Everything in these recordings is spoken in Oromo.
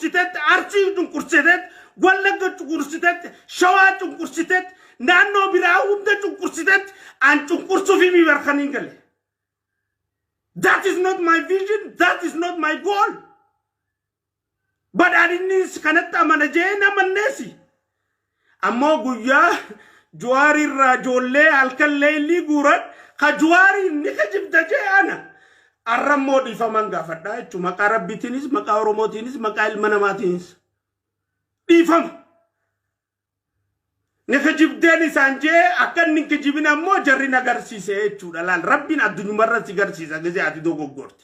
cunqursitetti, Arsii cunqursitetti, Wallagga cunqursitetti, Shawaa cunqursitetti, naannoo biraa hunda cunqursitetti an cunqursuufi mi barkaniin gale. That is not my vision, that is not my goal. Badhaadhinnis kanatti amana jee namanneesi. Ammoo guyyaa Juwaarirraa ijoollee halkan leellii guuran ka Juwaariin ni kijibda jee ana. Arra immoo dhiifaman gaafadhaa jechuudha. Maqaa Rabbiitiinis, maqaa Oromootiinis, maqaa ilma namaatiinis. Dhiifama. Ni kijibdeen isaan jee akka inni hin kijibin ammoo jarri na garsiise jechuudha. Laal Rabbiin addunyumarra si garsiisa gisee ati dogoggorte.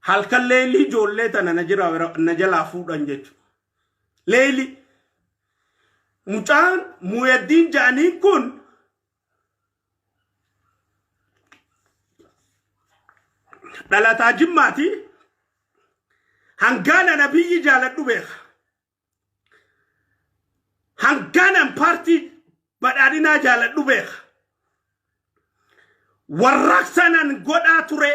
Halkan leelii ijoollee tana na jira na jalaa fuudhan jechuudha. Leelii mucaan Muuyaddiin ja'aniin kun dhalataa Jimmaati. Hangaan ana biyyi jaaladhu beeka. Hangaan an paartii badhaadhinaa jaaladhu beeka. Warraaqsaan an godhaa ture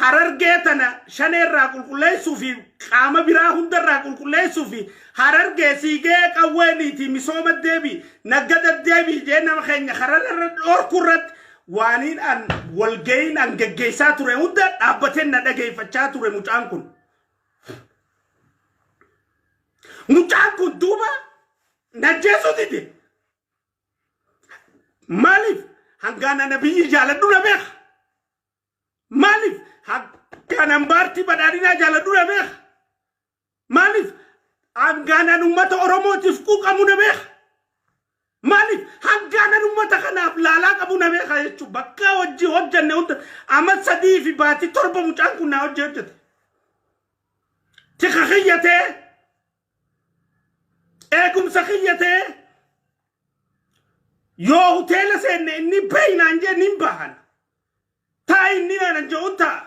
Harargee tana shaneerraa qulqulleessuu fi qaama biraa hundarraa qulqulleessuu fi Harargee siigee qawweeniiti misooma deebi naggada deebi jee nama keenya kararra dhorku irratti waaniin an walga'iin an geggeessaa ture hunda dhaabbateen na dhageeffachaa ture mucaan kun. Mucaan kun duuba najjeesuu dide. Maaliif hangaan ana biyyi jaaladhu na beeka. Maaliif hangaan an paartii badhaadhinaa jaaladhu na beeka. Maaliif hangaan an uummata Oromootiif quuqamu na beeka. Maaliif hangaan an uummata kanaaf laalaa qabu na beeka jechuun bakka hojii hojjanne hunda ama 3 fi baatii 7 mucaan kun naa hojii hojjete. Tika kiyyatee eegumsa kiyyatee yoo hoteela seenne inni beeynaan jee nin bahan. Taa inni naan jedhuun ta'a.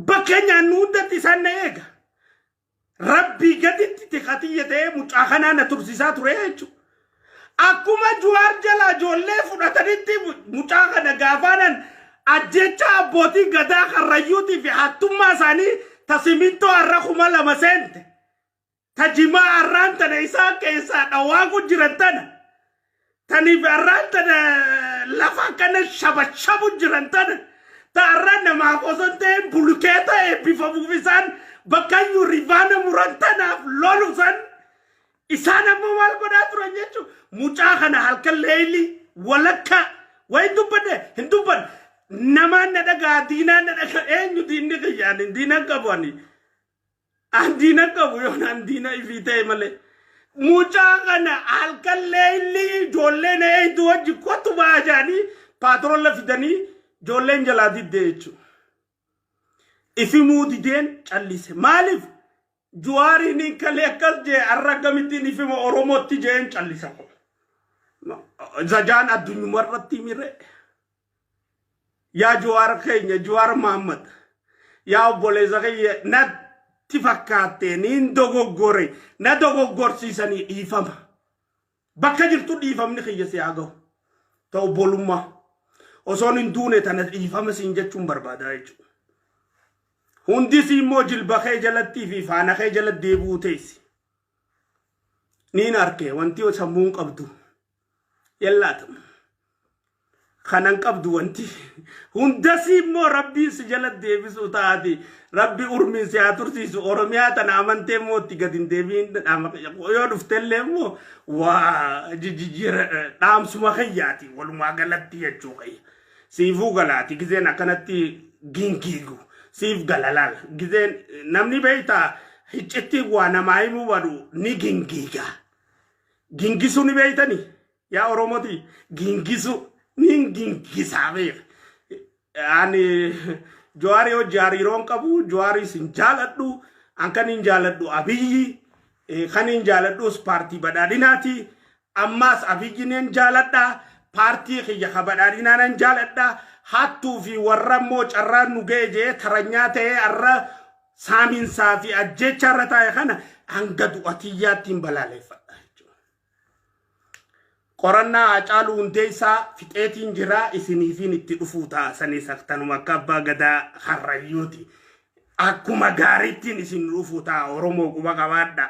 Bakka nyaannu hundatti isaan na eega. Rabbii gaditti tikatiyya ta'ee mucaa kanaa na tursiisaa ture jechuudha. Akkuma Juwaar jalaa ijoollee fudhatanitti mucaa kana gaafaanan ajjecha abbootii gadaa karrayyuutii fi hattummaa isaanii ta simintoo har'a 2000 seente. Ta jimaa har'aan tana isaan keessaa dhawaaku jiran tana. Taniif har'aan tana lafa akkana shabashabu jiran tana. Ta har'aan namaaf osoo hin ta'in bulukeeta eebbifamuuf isaan bakkayyuu rivaana muran tanaaf lolu san isaan ammoo maal godhaa turan jechuun mucaa kana halkan leeyli walakka wayi dubbadhe hin dubbanne namaan na dhagaa diinaan na dhagaa eenyu diinni kiyya ani diinan qabu ani an diina qabu yoon an diina ifii ta'e malee. Mucaa kana halkan leeyli ijoolleen eeydu wajji kottu ba'a jedhanii paatrolla fidanii ijoolleen jalaa didde jechuudha. Ifimuu dideen callise. Maaliif? Juwaariin hin kalee akkas jee har'a akkamittiin ifima Oromootti jeen callisa. Zajaan addunyuma irratti mire. Yaa Juwaar keenya Juwaar Mahammad. Yaa obboleessa kiyya natti fakkaatte niin dogoggore na dogoggorsiisanii dhiifama. Bakka jirtu dhiifamni kiyya si haa gahu. Ta obbolummaa. Osoon hin duune tana dhiifama siin jechuun barbaada jechuudha. Hundisii immoo jilba kee jalattii fi faana kee jala deebi'uu teessi. Niin arke wanti sammuun qabdu. Yallaatamu. Kanan qabdu wanti. Hundasii immoo rabbiin si jala deebisuu taati. Rabbi urmiin si haa tursiisu. Oromiyaa tana amantee immoo itti gad hin deebiin yoo dhuftellee immoo waa jijjiira dhaamsuma kiyyaati walumaa galatti jechuu kiyya. Siifuu galaati gizeen akkanatti gingiigu siif gala laal gizeen namni beektaa hiccitti waa namaa himuu badu ni gingiiga. Gingisuu ni beektanii yaa Oromooti gingisuu ni gingisaa beeka. Ani Jawaarii hojii hariiroon qabu Jawaarii hin jaaladhu an kan hin jaaladhu Abiyyi kan hin jaaladhus paartii badhaadhinaati. Ammaas Abiyyi nan jaaladha. Paartii kiyya ka badhaadhinaa nan jaaladha. Hattuu fi warra immoo carraan nu ga'e jee taranyaa ta'ee har'a saaminsaa fi ajjeechaa irra taa'e kana hanga du'a tiyyaatti hin balaaleffadha jechuudha. Qorannaa Haacaaluu Hundeessaa fixeetiin jira, isiniifin itti dhufuu ta'a. Sanis akkanuma akka abbaa gadaa harrayyuuti. Akkuma gaariittiin isin dhufuu ta'a. Oromoo, quba qabaadha.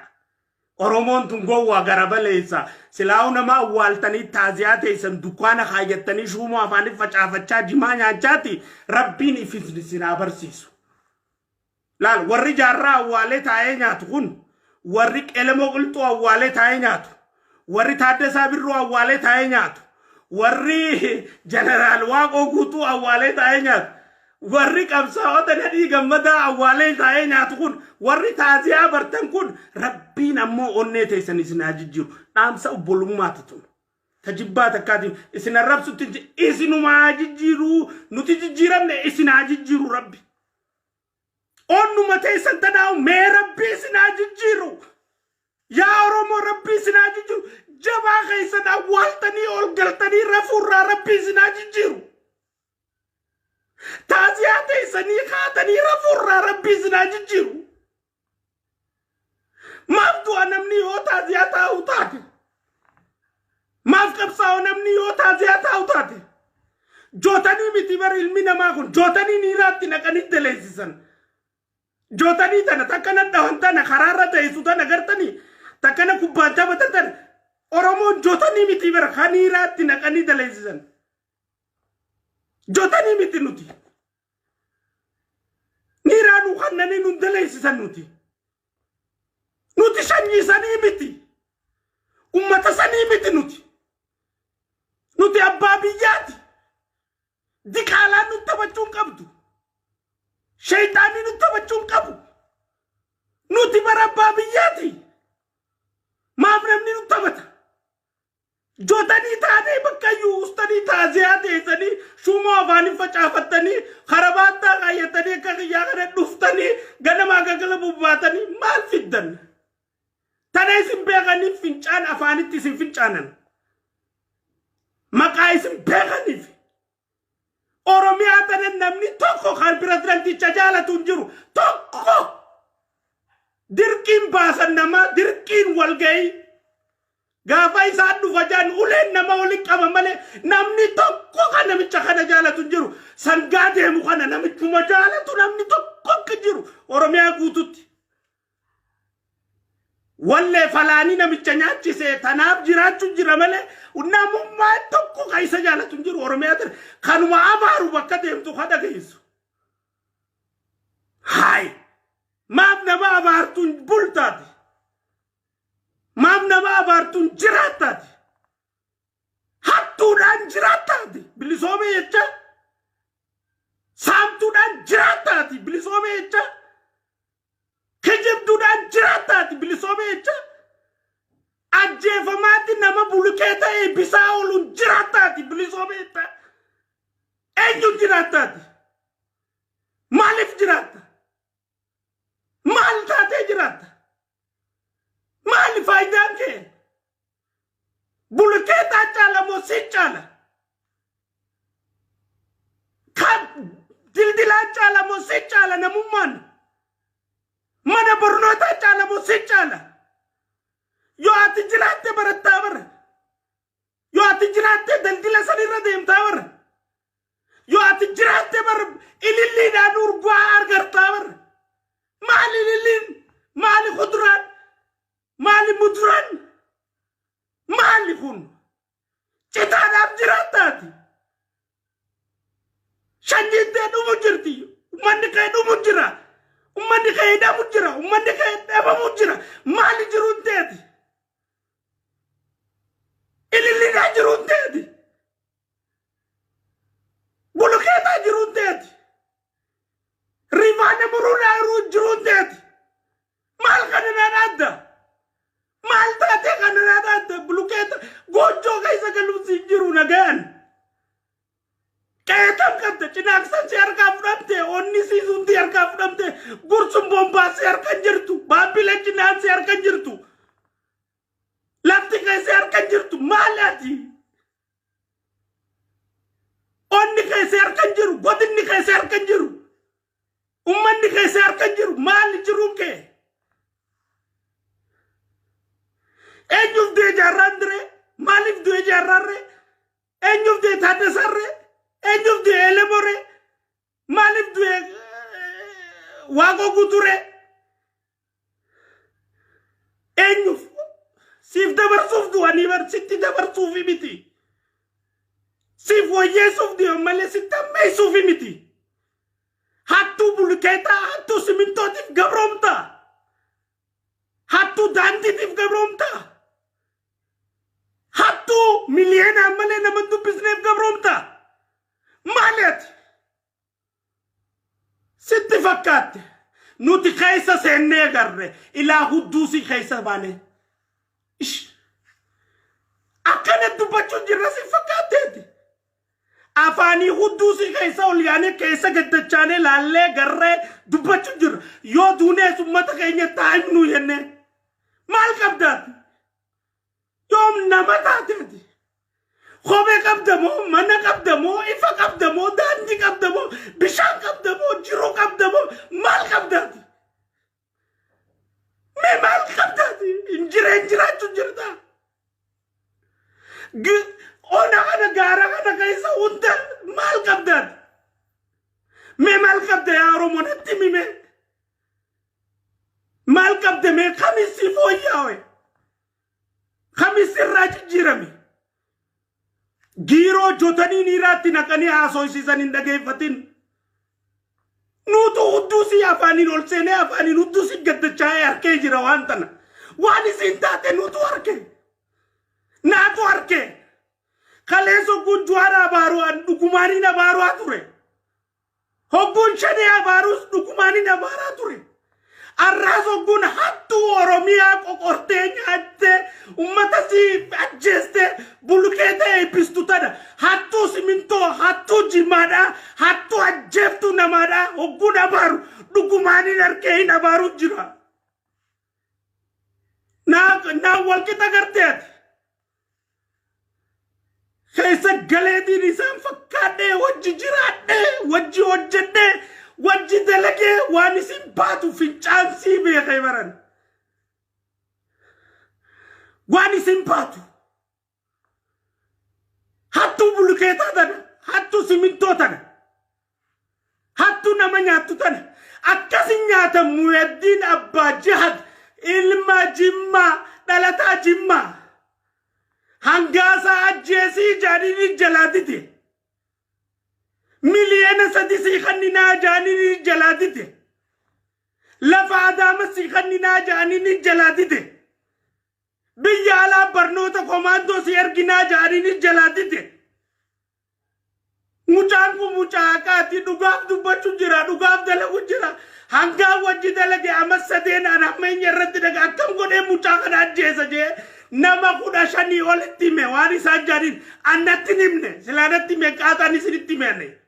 Oromoon tun gowwaa gara baleessa. Silaa'uu nama awwaaltanii taaziyaa teessan dukkaana kaayyattanii shuumoo afaanii facaafachaa jimaa nyaachaati, rabbiin ifis isin haa barsiisu. Laal, warri jaarraa awwaalee taa'ee nyaatu kun, warri qelemoo qilxuu awwaalee taa'ee nyaatu, warri Taaddasaa Birruu awwaalee taa'ee nyaatu, warri Jeneraal Waaqoo Guutuu awwaalee taa'ee nyaatu, warri qabsaa'ota Nadhii Gammadaa awwaalee taa'ee nyaatu kun, warri taaziyaa bartan kun, rabbiin ammoo onnee teessan isin haa jijjiiru. Dhaamsa obbolummaati tun. Tajibbaa takkaatiin isin arrabsutti isinumaa jijjiiruu, nuti jijjiiramne, isin haa jijjiiru rabbi. Onnuma teessan tanaa'u mee rabbi isin haa jijjiiru. Yaa Oromoo, rabbi isin haa jijjiiru. Jabaa keessan awwaaltanii ol galtanii rafuurraa rabbi isin haa jijjiiru. Taaziyaa teessanii kaatanii rafuurraa rabbi isin haa jijjiiru. Maaf du'a namni yoo taaziyaa taa'u taate? Maaf qabsaa'u namni yoo taaziyaa taa'u taate? Jootanii miti bara ilmi namaa kun, jootanii niiraatti naqanii daleessisan. Jootanii tana takkana dhawan, tana karaarra teessu tana gartanii, takkana kubbaan taphatan tana, Oromoon jootanii miti bara kan niiraatti naqanii daleessisan. Jootanii miti nuti. Niiraa nu kannanii nun daleessisan nuti. Nuti sanyii sanii miti. Ummata sanii miti nuti. Nuti abbaa biyyaati. Diqaalaan nu taphachuu hin qabdu. Sheeyxaanni nu taphachuu hin qabu. Nuti bara abbaa biyyaati. Maaf namni nu taphata? Jootanii taatee bakka iyyuu ustanii taaziyaa teessanii shuumoo afaanii facaafattanii karabaattaa kaayyatanii akka kiyyaa kana dhuftanii ganamaa gagala bubbaatanii maal fiddan? Tana isin beekaniif fincaan afaanitti isin fincaanan. Maqaa isin beekaniif. Oromiyaa tana namni tokko kan pirezidanticha jaalatu hin jiru. Tokko. Dirqiin baasan namaa, dirqiin walgahii. Gaafa isaan dhufa jaan uleen nama waliin qaba malee namni tokko kan namicha kana jaalatu hin jiru. Sangaa deemu kana namichuma jaalatu namni tokko akka jiru Oromiyaa guututti. Wallee falaanii namicha nyaachise tanaaf jiraachuu jira malee namummaan tokko kan isa jaalatu hin jiru Oromiyaa tana. Kanuma abaaru bakka deemtu kan dhageessu. Haay! Maaf nama abaartuun bultaati? Maaf nama abaartuun jiraattaati? Hattuudhaan jiraattaati? Bilisoome jecha? Saamtuudhaan jiraattaati? Bilisoome jecha? Kijibduudhaan jiraattaati? Bilisoome jecha? Ajjeefamaatti nama bulukee ta'e bisaa ooluun jiraattaati? Bilisoome jecha? Eenyuun jiraattaati? Maaliif jiraatta? Maal taatee jiraatta? Maali faayidaan kee? Bulukeetaa caala moo si caala? Kan dildilaa caala moo si caala namummaan? Mana barnootaa caala moo si caala? Yoo ati jiraatte barattaa bara. Yoo ati jiraatte daldila sanirra deemtaa bara. Yoo ati jiraatte bara ililliidhaan urgaa argartaa bara. Maali ililliin? Maali kuduraan? Maali muduraan? Maali kun? Citaadhaaf jiraattaati. Sanyiin tee dhumu jirti. Uummanni kee dhumu jira. Uummanni kee hidhamu jira. Uummanni kee dhabamu jira. Maali jiruun teeti? Ililliidhaa jiruun teeti. Bulukeetaa jiruun teeti. Rifaana muruudhaa jiruun teeti. Maal kana naan adda? Maal taatee kana naan adda? Bulukeeta goojjoo keessa galuun siin jiru nagayaan. Qeetam qabda, cinaaqsan si harkaa fudhamte, onni siisuun si harkaa fudhamte, gursun bombaa si harka hin jirtu, baabbilee cinaan si harka hin jirtu. Lafti kee si harka hin jirtu, maal ati? Onni kee si harka hin jiru, godinni kee si harka hin jiru. Ummanni kee si harka hin jiru, maali jiruun kee? Eenyuuf dee jaarraan diree? Maaliif du'e Jaarraarree? Eenyuuf du'e Taaddasarree? Eenyuuf du'e Elemoree? Maaliif du'e Waaqoo Guuturee? Eenyuuf? Siif dabarsuuf du'anii bar, sitti dabarsuufi miti. Siif wayyeessuuf du'an malee sitti ammeessuufi miti. Hattuu bulkeetaa, hattuu simintootiif gabroomtaa. Hattuu daandiitiif gabroomtaa. Hattuu miliyeenaan malee nama hin dubbisneef gabroomtaa. Maali ati? Sitti fakkaatte. Nuti keessa seennee agarre, ilaa hudduu si keessa baane. Ish. Akkana dubbachuun jirra si fakkaatteeti. Afaanii hudduu si keessa ol yaanee, keessa gaddachaanee, laallee garree dubbachuu jirra. Yoo duunees uummata keenya taa'imnu jennee. Maal qabdaati? Yoom nama taateeti? Kophee qabda moo, mana qabda moo, ifa qabda moo, daandii qabda moo, bishaan qabda moo, jiruu qabda moo, maal qabdaati? Mee maal qabdaati? Injireen jiraachuu jirta. Ona kana, gaara kana keessa hunda maal qabdaati? Mee maal qabda, yaa Oromoo, natti himi mee? Maal qabda mee? Kamissi fooyyaawe? Kamissi irraa jijjiirame? Giiroo jotanii niiraatti naqanii haasofsiisan hin dhageeffatin. Nuutu hudduu si afaaniin ol seenee, afaaniin hudduu si gaddachaa harkee jira waan tana. Waan isin taate nuutu harkee. Naatu harkee. Kaleessa hogguun Juwaara abaaruu an dhugumaaniin abaaruwaa ture. Hogguun Shanee abaaruus dhugumaaniin abaaraa ture. Arraas hogguun hattuu Oromiyaa qoqortee nyaattee, ummata si ajjeestee, bulukeeta eebbistu tana, hattuu simintoo, hattuu jimaadhaa, hattuu ajjeeftuu namaadhaa hogguun abaaru dhugumaaniin harkee hin abaaru jira. Naa walqixa gartee ati. Keessa galeetiin isaan fakkaadhee, wajji jiraadhee, wajji hojjedhee, wajji dalagee, waan isin baatu fincaansii beekee baran. Waan isin baatu. Hattuu bulukeetaa tana, hattuu simintoo tana, hattuu nama nyaattu tana. Akkasin nyaatan Muyaddiin Abbaa Jihad, ilma Jimmaa, dhalataa Jimmaa. Hangaasaa ajjeesii jaaniin jalaa dide. 3 miliyoona sii kanninaa jaaniin jalaa dide. Lafa Adaama sii kanninaa jaaniin jalaa dide. Biyya alaa barnoota komaandoo si erginaa jaaniin jalaa dide. Mucaan kun mucaa haqaati, dhugaaf dubbachuu jira, dhugaaf dalagu jira. Hangaa wajji dalage amma sadeen an hammeenya irratti daga akkam godhee mucaa kana ajjeesa jee nama 15 olitti hime. Waan isaan jaaniin annatti himne, silaa natti hime qaaxaan isinitti hime.